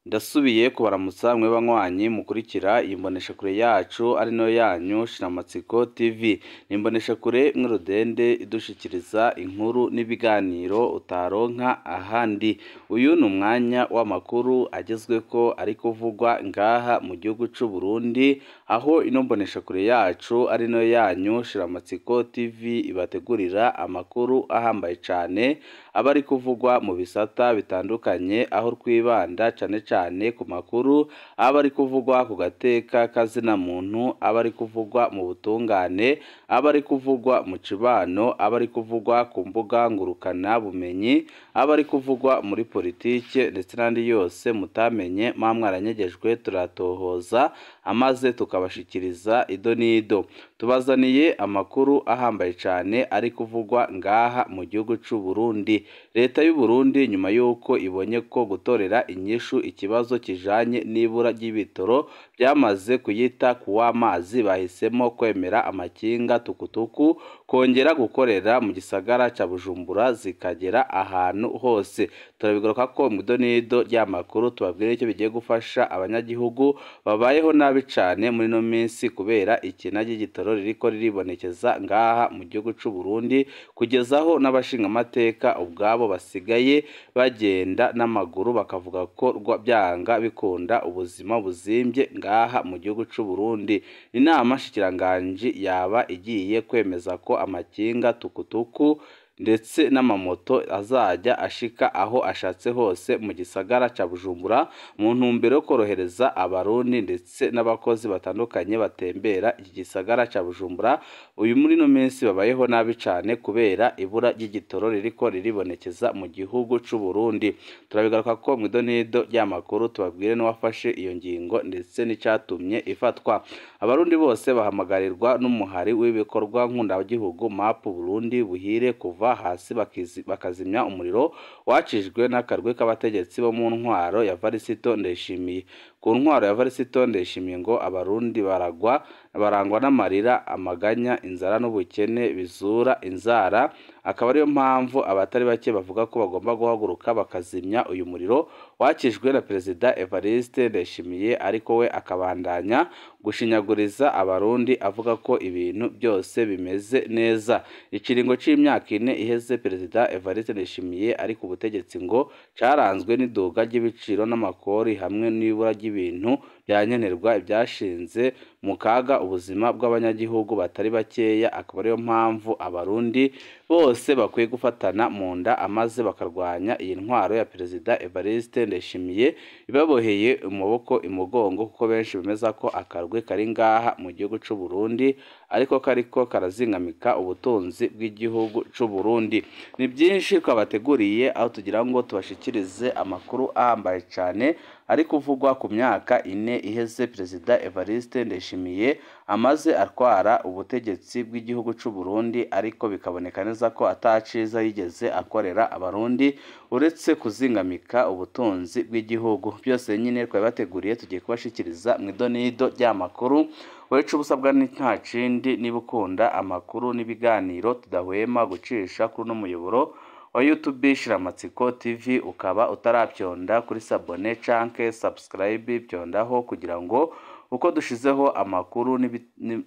Ndasubiye kubaramutsa mwe banywanyi mukurikira iyi mboneshakure yacu ari nayo yanyu Shiramatsiko TV. Ni imboneshakure mw'urudende idushikiriza inkuru n'ibiganiro utaronka ahandi. Uyu ni umwanya w'amakuru agezweko ari kuvugwa ngaha mu gihugu c'u Burundi, aho ino mboneshakure yacu ari nayo yanyu Shiramatsiko TV ibategurira amakuru ahambaye cane aba ari kuvugwa mu bisata bitandukanye, aho twibanda cane cane ku makuru aba ari kuvugwa ku gateka kazina muntu, aba ari kuvugwa mu butungane, aba ari kuvugwa mu cibano, aba ari kuvugwa ku mbuga ngurukana bumenyi, aba ari kuvugwa muri politike ndetse n'andi yose mutamenye mwa mwaranyegejwe, turatohoza amaze tukabashikiriza ido n'ido. Tubazaniye amakuru ahambaye cane ari kuvugwa ngaha mu gihugu c'u Burundi. Leta y'u Burundi nyuma y'uko ibonye ko gutorera inyishu ikibazo kijanye n'ibura ry'ibitoro byamaze kuyita kuw'amazi, bahisemo kwemera amakinga tukutuku kongera gukorera mu gisagara ca Bujumbura zikagera ahantu hose. Turabigaruka ko mu idonido ry'amakuru tubabwire icyo bigiye gufasha abanyagihugu babayeho nabi cane muri no minsi kubera ikena ry'igitoro ririko riribonekeza ngaha mu gihugu c'u Burundi, kugezaho n'abashingamateka ubwabo basigaye bagenda n'amaguru bakavuga ko byanga bikunda ubuzima buzimbye ngaha mu gihugu c'u Burundi. Inama nshikiranganji yaba igiye kwemeza ko amakinga tukutuku ndetse n'amamoto azajya ashika aho ashatse hose mu gisagara ca Bujumbura, mu ntumbero yo korohereza abarundi ndetse n'abakozi batandukanye batembera iki gisagara ca Bujumbura. Uyu muri no minsi babayeho nabi cane kubera ibura ry'igitoro ririko riribonekeza mu gihugu c'u Burundi. Turabigaruka ko mu idonido ry'amakuru tubabwire n'uwafashe iyo ngingo ndetse n'icatumye ifatwa. Abarundi bose bahamagarirwa n'umuhari w'ibikorwa nkundagihugu MAP Burundi buhire kuva hasi bakazimya umuriro wacijwe n'akarwi k'abategetsi bo mu ntwaro ya Varisito Ndayishimiye. Ku ntwaro ya Varisito Ndayishimiye ngo abarundi baragwa barangwa n'amarira, amaganya, inzara n'ubukene bizura inzara, akaba ariyo mpamvu abatari bake bavuga ko bagomba guhaguruka bakazimya uyu muriro wakijwe na Perezida Evariste Ndayishimiye, ariko we akabandanya gushinyaguriza abarundi avuga ko ibintu byose bimeze neza. Ikiringo c'imyaka ine iheze Perezida Evariste Ndayishimiye ari ku butegetsi ngo caranzwe n'iduga ry'ibiciro n'amakori hamwe n'ibura ry'ibintu bya nkenerwa ibyashinze mu kaga ubuzima bw'abanyagihugu batari bakeya, akaba ariyo mpamvu abarundi bose bakwiye gufatana mu nda amaze bakarwanya iyi ntwaro ya Perezida Evariste Ndayishimiye ibaboheye amaboko imugongo, kuko benshi bemeza ko akarwi kari ngaha mu gihugu c'u Burundi ariko kariko karazingamika ubutunzi bw'igihugu c'u Burundi. Ni byinshi twabateguriye aho tugira ngo tubashikirize amakuru ahambaye cane ari kuvugwa ku myaka ine iheze Perezida Evariste Ndayishimiye amaze atwara ubutegetsi bw'igihugu c'u Burundi, ariko bikaboneka neza ko ataciza yigeze akorera abarundi uretse kuzingamika ubutunzi bw'igihugu. Byose nyine twabateguriye tugiye kubashikiriza mu idonido ry'amakuru. Uretse ubusabwa nta kindi, niba ukunda amakuru n'ibiganiro tudahwema gucisha kuri uno muyoboro wa YouTube Shiramatsiko TV, ukaba utarabyonda kuri sabone canke subscribe, byondaho kugira ngo uko dushizeho amakuru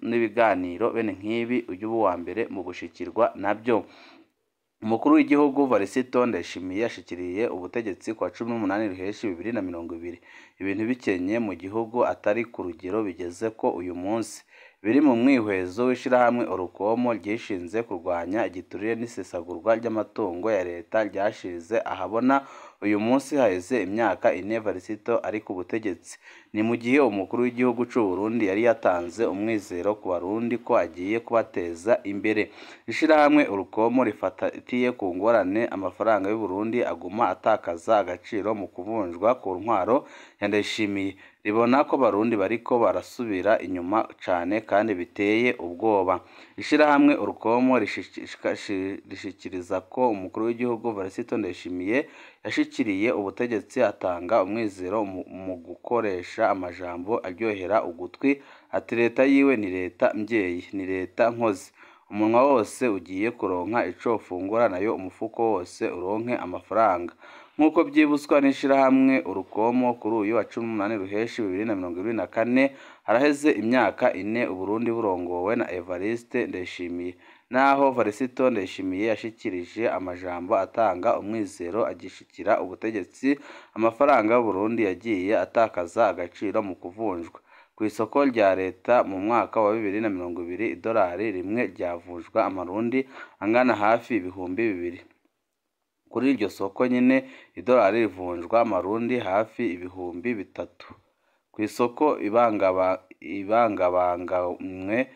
n'ibiganiro bene nk'ibi ujye uba uwa mbere mu gushikirwa nabyo. Umukuru w'igihugu Varisito Ndayishimiye yashikiriye ubutegetsi kwa 18 Ruheshi 2020. Ibintu bikenye mu gihugu atari ku rugero bigeze ko uyu munsi biri mu mwihwezo w'ishirahamwe Orukomo ryishinze kurwanya igiturire n'isesagurwa ry'amatungo ya leta ryashize ahabona uyu munsi haheze imyaka ine Varisito ari ku butegetsi. Ni mu gihe umukuru w'igihugu c'u Burundi yari yatanze umwizero ku barundi ko agiye kubateza imbere. Ishirahamwe Orukomo rifatiye ku ngorane amafaranga y'u Burundi aguma atakaza agaciro mu kuvunjwa ku ntwaro ya Ndayishimiye, ribona ko barundi bariko barasubira inyuma cane kandi biteye ubwoba. Ishirahamwe Orukomo rishikiriza ko umukuru w'igihugu Varisito Ndayishimiye yashikiriye ubutegetsi atanga umwizero mu gukoresha amajambo aryohera ugutwi, ati leta yiwe ni leta mvyeyi, ni leta nkozi, umunwa wose ugiye kuronka ico ufungura nayo umufuko wose uronke amafaranga. Nk'uko vyibutswa n'ishirahamwe Urukomo, kuri uyu wa 18 Ruheshi 2024 haraheze imyaka ine Uburundi burongowe na Evariste Ndayishimiye. Naho Varisito Ndayishimiye yashikirije amajambo atanga umwizero agishikira ubutegetsi, amafaranga y'Uburundi yagiye atakaza agaciro mu kuvunjwa. Kw'isoko rya leta mu mwaka wa 2020 idolari rimwe ryavunjwa amarundi angana hafi 2000. Kuri iryo soko nyene idolari rivunjwa amarundi hafi 3000. Kw'isoko ibangabanganywe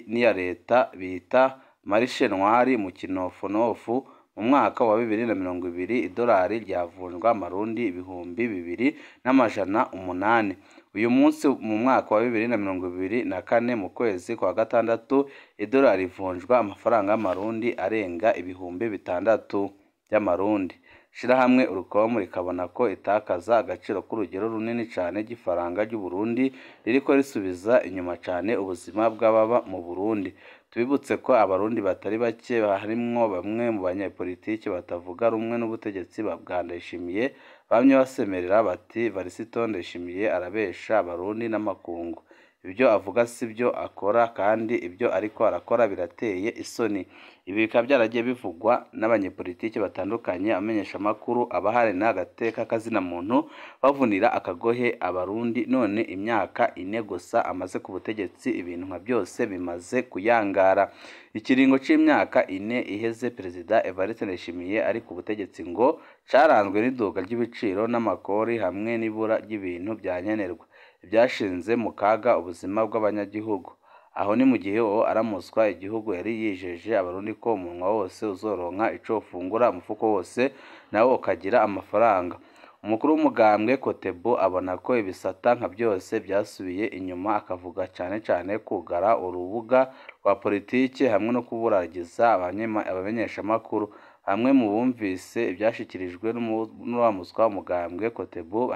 n'iya leta bita Marché Noir mu kinofunofu, mu mwaka wa 2020 idolari ryavunjwa amarundi 2800. Uyu munsi mu mwaka wa 2024 mu kwezi kwa gatandatu idolari rivunjwa amafaranga y'amarundi arenga 6000 y'amarundi. Ishirahamwe Urukomo rikabona ko itakaza agaciro k'urugero runini cane ry'ifaranga ry'Uburundi ririko risubiza inyuma cane ubuzima bw'ababa mu Burundi. Tubibutse ko abarundi batari bake harimwo bamwe mu banyepolitike batavuga rumwe n'ubutegetsi bwa Ndayishimiye bamye basemerera bati Varisito Ndayishimiye arabesha abarundi n'amakungu. Ibyo avuga sivyo akora kandi ibyo ariko arakora birateye isoni. Ibi bikaba byaragiye bivugwa n'abanyepolitike batandukanye, abamenyeshamakuru, abaharanira agateka k'azina muntu, bavunira akagohe abarundi. None imyaka ine gusa amaze ku butegetsi ibintu nka byose bimaze kuyangara. Ikiringo c'imyaka ine iheze Perezida Evariste Ndayishimiye ari ku butegetsi ngo caranzwe n'iduga ry'ibiciro n'amakori hamwe n'ibura ry'ibintu vya nkenerwa, ivyashinze mu kaga ubuzima bw'abanyagihugu. Aho ni mu gihe uwo aramuswa igihugu yari yijeje abarundi ko umunwa wose uzoronka ico ufungura, umufuko wose nawo ukagira amafaranga. Umukuru w'umugambwe Kotebu abona ko ibisata nka byose vyasubiye inyuma, akavuga cane cane kugara urubuga rwa politike hamwe no kuburagiza abamenyeshamakuru. Bamwe mu bumvise ivyashikirijwe n'uwuramuswa umugambwe Kotebu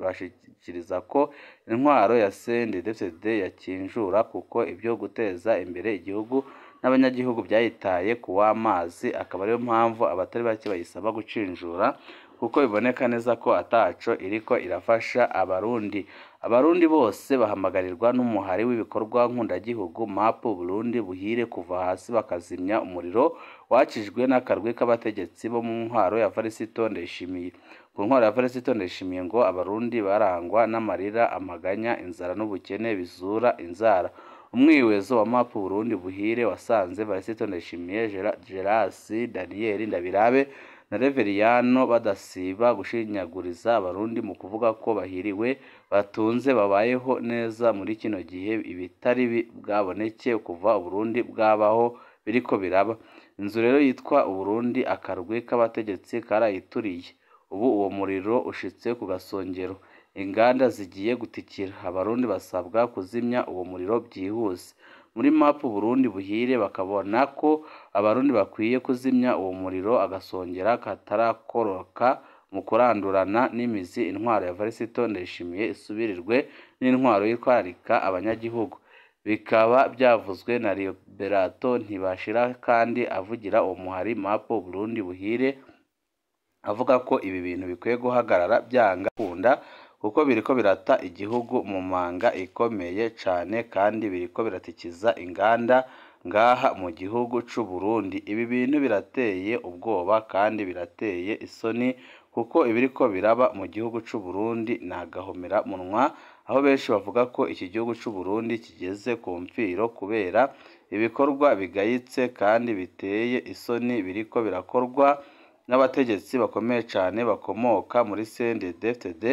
bashikiriza ko intwaro ya CNDD-FDD yakinjura kuko ivyo guteza imbere igihugu n'abanyagihugu vyayitaye kuw'amazi, akaba ariyo mpamvu abatari bake bayisaba gucinjura kuko biboneka neza ko ataco iriko irafasha abarundi. Abarundi bose bahamagarirwa n'umuhari w'ibikorwa nkundagihugu MAP Burundi buhire kuva hasi bakazimya umuriro wakijwe n'akarwi k'abategetsi bo mu ntwaro ya Varisito Ndayishimiye. Ku ntwaro ya Varisito Ndayishimiye ngo abarundi barangwa n'amarira, amaganya, inzara n'ubukene bizura inzara. Umwihwezo wa MAP Burundi buhire wasanze Varisito Ndayishimiye, Gerasi Daniel Ndabirabe na Reveriyano badasiba gushinyaguriza abarundi mu kuvuga ko bahiriwe, batunze, babayeho neza muri kino gihe ibitari bwaboneke kuva Uburundi bwabaho biriko biraba. Inzu rero yitwa Uburundi akarwi k'abategetsi karayituriye. Ubu uwo muriro ushitse ku gasongero, inganda zigiye gutikira. Abarundi basabwa kuzimya uwo muriro vyihuse. Muri MAP Burundi buhire bakabona ko abarundi bakwiye kuzimya uwo muriro agasongera katarakoroka mu kurandurana n'imizi intwaro ya Varisito Ndayishimiye isubirirwe n'intwaro yitwararika abanyagihugu. Bikaba byavuzwe na Liberato Ntibashira kandi avugira uwo muhari MAP Burundi buhire, avuga ko ibi bintu bikwiye guhagarara byanga kunda kuko biriko birata igihugu mu manga ikomeye cane kandi biriko biratikiza inganda ngaha mu gihugu c'u Burundi. Ibi bintu birateye ubwoba kandi birateye isoni kuko ibiriko biraba mu gihugu c'u Burundi ni agahomeramunwa, aho benshi bavuga ko iki gihugu c'u Burundi kigeze ku mfiro kubera ibikorwa bigayitse kandi biteye isoni biriko birakorwa n'abategetsi bakomeye cane bakomoka muri CNDD-FDD,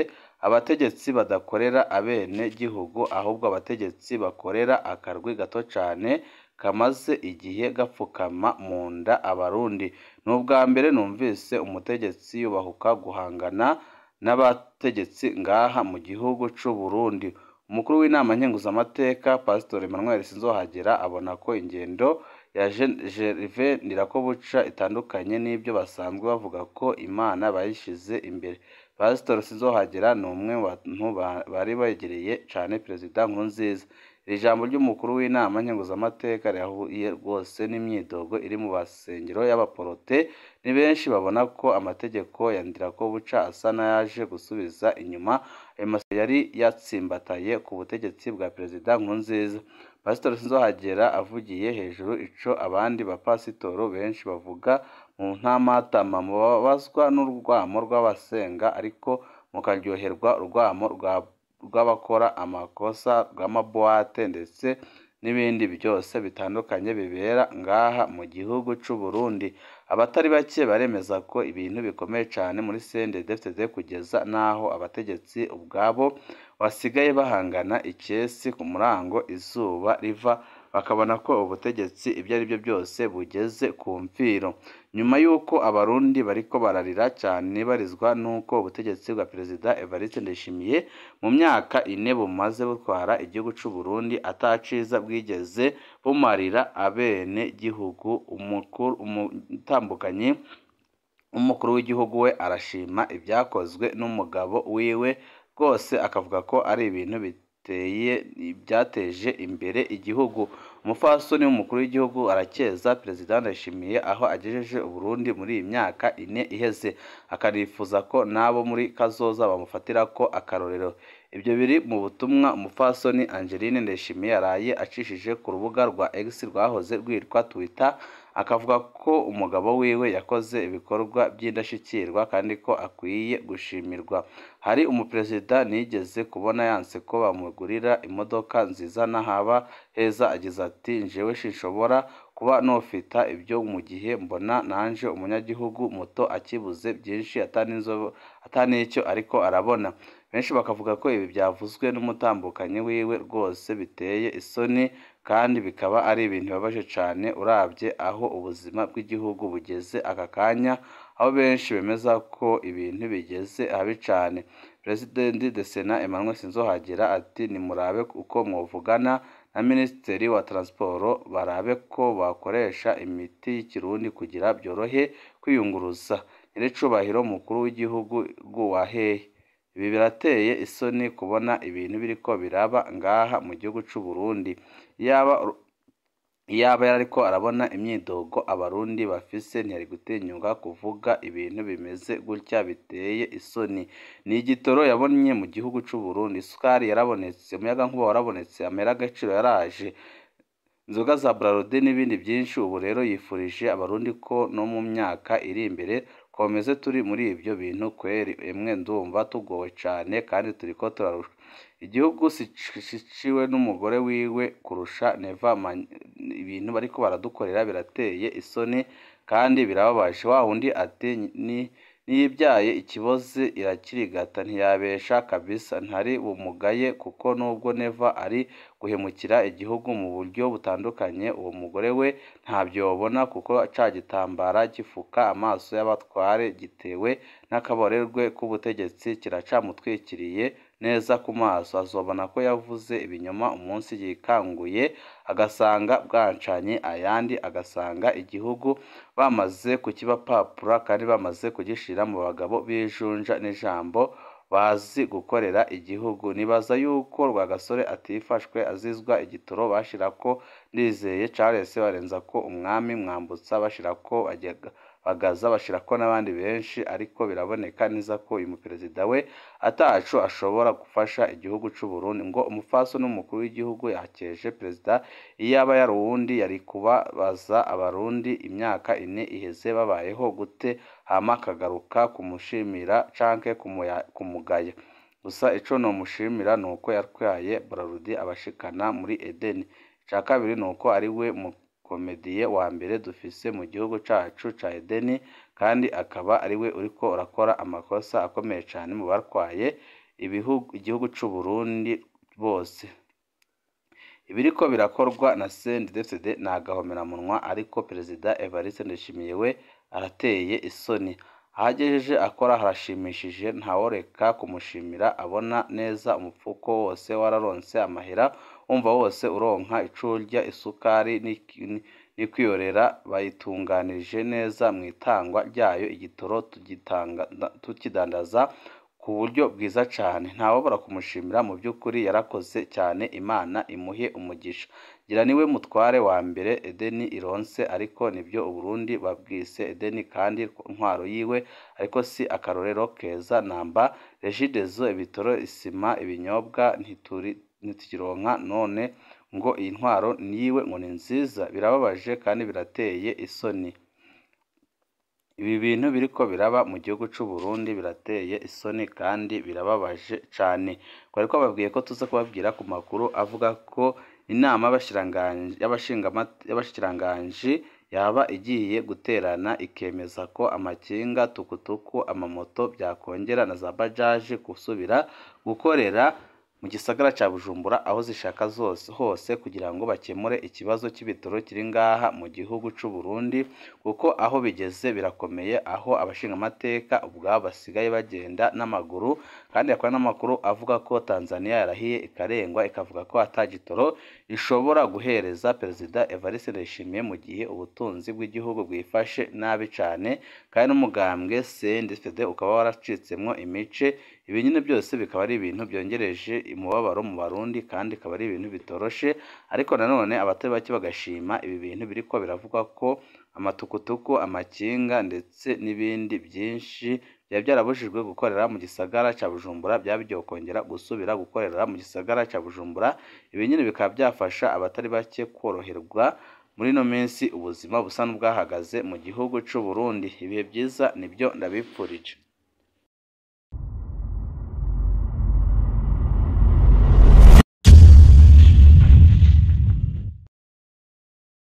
abategetsi badakorera abene gihugu ahubwo abategetsi bakorera akarwi gato cane kamaze igihe gapfukama mu nda abarundi. Ni ubwa mbere numvise umutegetsi yubahuka guhangana n'abategetsi ngaha mu gihugu c'u Burundi. Umukuru w'inama nkenguzamateka Pastor Emmanuel Sinzohagera abona ko ingendo ya Gervais Ndirakobuca itandukanye n'ibyo basanzwe bavuga ko Imana bayishize imbere. Pastor Sinzohagera ni umwe mu bantu bari begereye cane Perezida Nkurunziza. Iri jambo ry'umukuru w'inama nkenguzamateka rirahuye rwose n'imyidogo iri mu basengero y'abaporote. Ni benshi babona ko amategeko ya Ndirakobuca asa n'ayaje gusubiza inyuma ayo masezerano yari yatsimbataye ku butegetsi bwa Perezida Nkurunziza. Pasitoro Sinzohagera avugiye hejuru ico abandi bapasitoro benshi bavuga mu ntamatama: mubabazwa n'urwamo rw'abasenga ariko mukaryoherwa urwamo rw'abakora amakosa, rw'amaboate ndetse n'ibindi byose bitandukanye bibera ngaha mu gihugu c'u Burundi. Abatari bake baremeza ko ibintu bikomeye cane muri CNDD-FDD kugeza n'aho abategetsi ubwabo basigaye bahangana ikesi ku murango izuba riva, bakabona ko ubutegetsi ibyo ari byo byose bugeze ku mfiro. Nyuma y'uko abarundi bariko bararira cane barizwa n'uko ubutegetsi bwa Perezida Evariste Ndayishimiye mu myaka 4 bumaze butwara igihugu c'u Burundi ataciza bwigeze bumarira abene gihugu, umutambukanyi w'umukuru w'igihugu we arashima ibyakozwe n'umugabo wiwe rwose, akavuga ko ari ibintu biteye byateje imbere igihugu. Umupfasoni w'umukuru w'igihugu arakeza Perezida Ndayishimiye aho agejeje Uburundi muri iyi myaka 4 iheze, akanifuza ko n'abo muri kazoza bamufatirako akarorero. Ibyo biri mu butumwa umupfasoni Angeline Ndayishimiye yaraye acishije ku rubuga rwa X rwahoze rwitwa Twitter, akavuga ko umugabo wiwe yakoze ibikorwa by'indashyikirwa kandi ko akwiye gushimirwa. Hari umuperezida nigeze kubona yanse ko bamugurira imodoka nziza n'ahaba heza, agize ati njewe sinshobora kuba nofita ibyo mu gihe mbona nanje umunyagihugu muto akibuze byinshi atanicyo ariko arabona. Benshi bakavuga ko ibi byavuzwe n'umutambukanyi wiwe rwose biteye isoni kandi bikaba ari ibintu bibabaje cane uravye aho ubuzima bw'igihugu bugeze aka kanya, aho benshi bemeza ko ibintu bigeze habi cane. President de Sena Emmanuel Sinzohagera ati nimurabe uko mwovugana na Minisitiri wa Transport barabe ko bakoresha imiti y'ikirundi kugira byorohe kwiyunguruza. Nyiricubahiro mukuru w'igihugu wa hehe? Ibi birateye isoni kubona ibintu biriko biraba ngaha mu gihugu c'u Burundi. Iyaba yariko arabona imyidogo abarundi bafise ntiyari gutinyuka kuvuga ibintu bimeze gutya biteye isoni. Ni igitoro yabonye mu gihugu c'u Burundi, isukari yarabonetse, umuyagankuba warabonetse, amahera y'agaciro yaraje, inzoga za Bralirwa n'ibindi byinshi. Ubu rero yifurije abarundi ko no mu myaka iri imbere twomeze turi muri ibyo bintu kweri. Emwe ndumva tugowe cane kandi turiko turarushwa. Igihugu siciwe n'umugore wiwe kurusha Neva. Ibintu bariko baradukorera birateye isoni kandi birababaje. Wa wundi ati niyibyaye ikibozi irakirigata, ntiyabesha kabisa, ntari bumugaye kuko nubwo Neva ari guhemukira igihugu mu buryo butandukanye, uwo mugore we ntabyo yobona kuko ca gitambara gifuka amaso y'abatware gitewe n'akaborerwe k'ubutegetsi kiracamutwikiriye neza ku maso. Azobona ko yavuze ibinyoma umunsi yikanguye agasanga bwancanye ayandi, agasanga igihugu bamaze kukibapapura kandi bamaze kugishira mu bagabo b'ijunja n'ijambo bazi gukorera igihugu. Nibaza yuko Rwagasore atifashwe azizwa igitoro bashirako Ndizeye Charles, barenza ko umwami Mwambutsa, bashirako Bagaza, bashirako n'abandi benshi, ariko biraboneka neza ko uyu muperezida we ataco ashobora gufasha igihugu c'u Burundi. Ngo umupfasoni w'umukuru w'igihugu yakeje perezida, iyaba yari uwundi yari kubabaza abarundi imyaka 4 iheze babayeho gute, hama akagaruka kumushimira canke kumugaya. Gusa ico nomushimira nuko yatwaye Bralirwa abashikana muri Edeni. Ica kabiri nuko ari we mukomediye wa mbere dufise mu gihugu cacu ca Edeni, kandi akaba ari we uriko urakora amakosa akomeye cane mu batwaye igihugu c'u Burundi bose. Ibiriko birakorwa na CNDD-FDD ni agahomamunwa, ariko Perezida Evariste Ndayishimiye we arateye isoni. Aho agejeje akora harashimishije, ntaworeka kumushimira. Abona neza umupfuko wose wararonse amahera, wumva wose uronka icurya, isukari n'ikwiyorera bayitunganije neza mw'itangwa ryayo, igitoro tukidandaza ku buryo bwiza cane, ntawobora kumushimira mu by'ukuri yarakoze cyane, Imana imuhe umugisha. Ngira niwe mutware wa mbere Edeni ironse, ariko nibyo Uburundi babwise Edeni kandi intwaro yiwe ariko si akarorero keza namba. Regideso, ibitoro, isima, ibinyobwa ntitukironka, none ngo iyi ntwaro yiwe ngo ni nziza, birababaje kandi birateye isoni. Ibi bintu biriko biraba mu gihugu c'u Burundi birateye isoni kandi birababaje cane. Twari twababwiye ko tuza kubabwira ku makuru avuga ko inama y'abashikiranganji yaba igiye guterana ikemeza ko amakinga, tukutuku, amamoto byakongera na za bajaji gusubira gukorera mu gisagara ca Bujumbura aho zishaka zose hose, kugira ngo bakemure ikibazo c'ibitoro kiri ngaha mu gihugu c'u Burundi, kuko aho bigeze birakomeye, aho abashingamateka ubwabo basigaye bagenda n'amaguru. Kandi hakaba n'amakuru avuga ko Tanzania yarahiye ikarengwa, ikavuga ko ata gitoro ishobora guhereza Perezida Evariste Ndayishimiye mu gihe ubutunzi bw'igihugu bwifashe nabi cane, kandi n'umugambwe CNDD-FDD ukaba waracitsemwo imice. Ibi nyine byose bikaba ari ibintu byongereje umubabaro mu Barundi, kandi ikaba ari ibintu bitoroshe, ariko nanone abatari bake bagashima ibi bintu biriko biravugwa ko amatukutuku, amakinga ndetse n'ibindi byinshi byari byarabujijwe gukorera mu gisagara ca Bujumbura byaba bigiye kongera gusubira gukorera mu gisagara ca Bujumbura. Ibi nyine bikaba byafasha abatari bake koroherwa muri ino minsi ubuzima busa n'ubwahagaze mu gihugu c'u Burundi. Ibihe byiza nibyo ndabipfurije.